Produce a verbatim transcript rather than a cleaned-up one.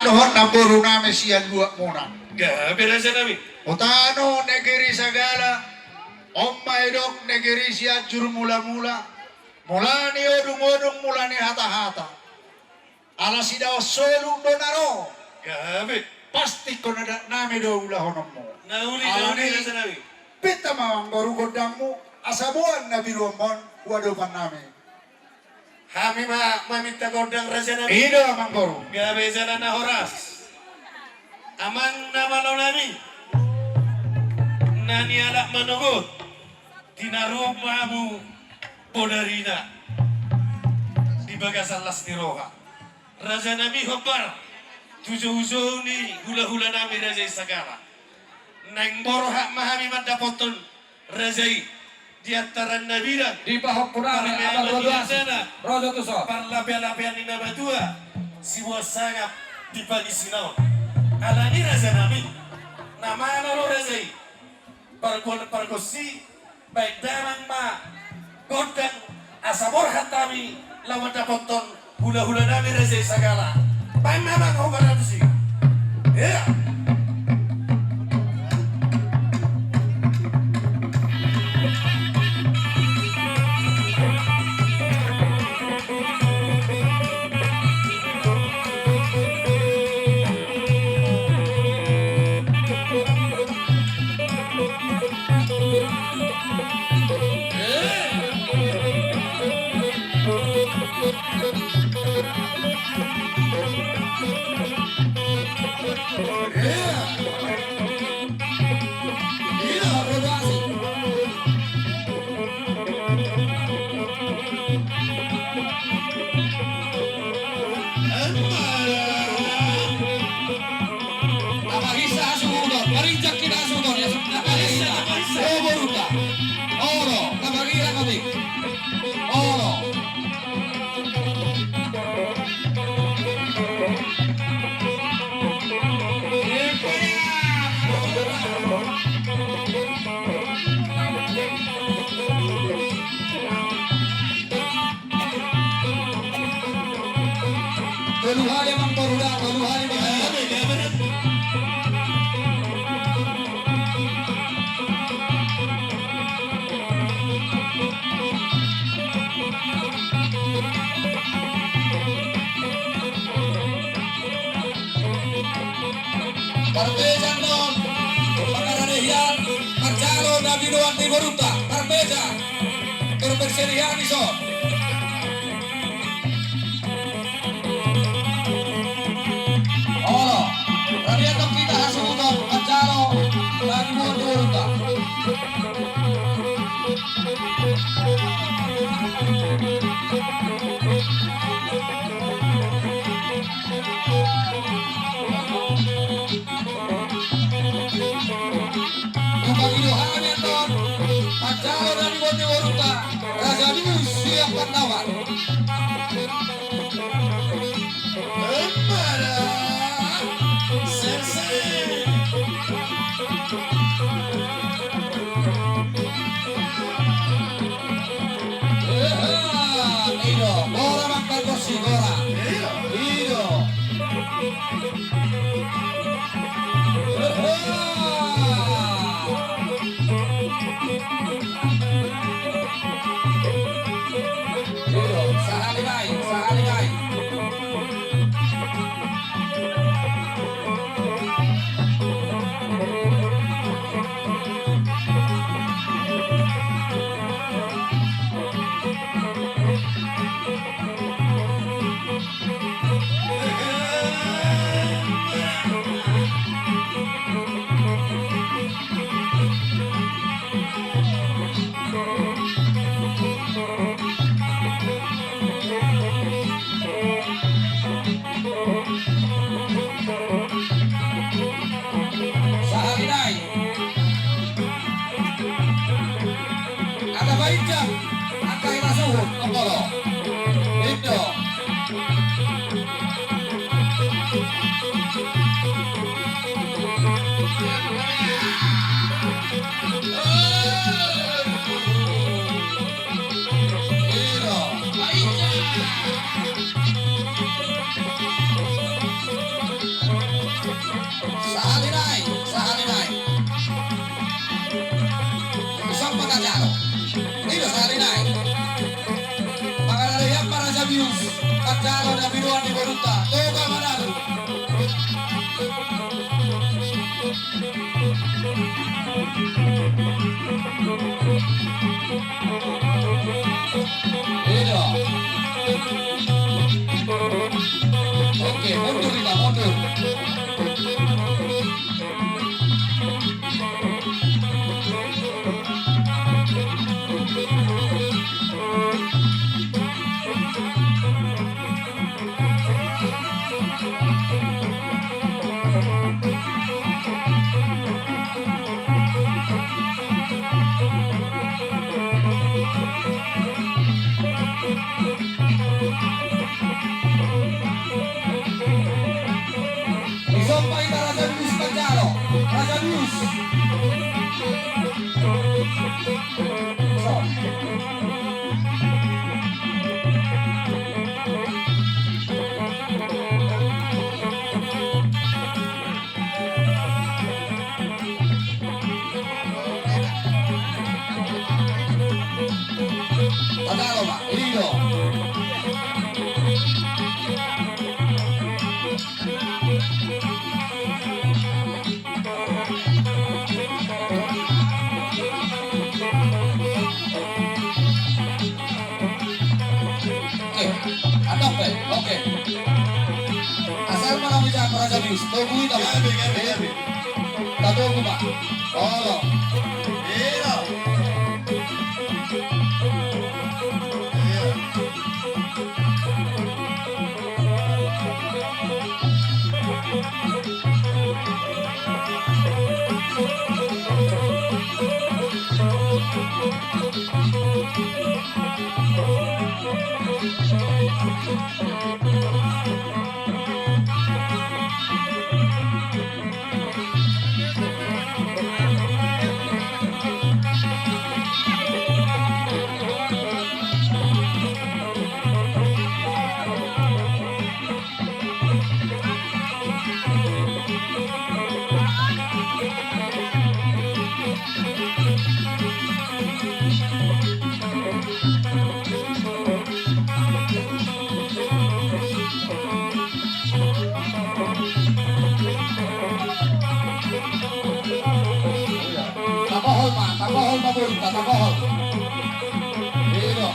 Dohot namboru nami sian luat muna. Gabe raja nami. O tano negeri Sagala, on ma didok negeri Sianjur Mulamula, mula ni odung-odung, mula ni hata-hata. Ala sidaon solu do na ro. Gabe. Pasti ingkon adat nami do ulahononmu. Na uli, na uli, alani raja nami. Pinta ma amangboru gondangmu, asa boan na biruonmon tu adopan nami. Hami ma maminta gondang raja nami. I do amangboru. Gabe jala na horas. Amang na malo nami, na nialap manogot, tinaruhon ma hamu bonarina di bagasan las ni roha. Raja nami, hombar tu joujou ni hulahula nami raja i Sagala. Naeng borhat ma hami mandapothon raja i di antaran na bidang. Di pahompu nami, parmeaman ni hatana, rojo tuson, parlapea-lapean ni na matua, siboan sangap di pangisina on. Alani raja nami, na malo do raja i, pargol pargonsi, baen damang ma gondang, asa borhat hami laho mandapothon hulahula nami raja i Sagala. Baen ma amang, hombar tusi. Ia. Tapahinsa hasuhuton, parinjak hita hasuhuton, ya, tapahinsa. O boruta. Olo, tapagira kami. Olo. Tolu hali amang boru da, tolu hali ma. Parpejan do on, pangaradehian, manjalo na binoan ni borunta, parpejan. Tor berserian i son. Olo, rabian do hita hasuhuton, manjalo na binoan ni borunta. Tumpang i do hami annon, manjalo na binoan ni borunta, Raja Dibus sian Pandawa. Emma da. Sel, sel. Eha, i do, gora mangkal bosi, gora. I do. I do. Eha. I do, sahali nai, sahali nai. Di borunta, toga ma daru. Iya. Oke, mundur, Rita, mundur. Disomba hita Raja Mius manjalo. Raja Mius. Padahal, Pak, ini dong. Oke, adong pe. Oke. Asal ma na hujak Raja Mius, togu hita, Pak. Gabe, gabe, gabe. Tatogu, Pak. Olo. Ilo. Tabohol ma, tabohol ma, boru, tabohol. Iya.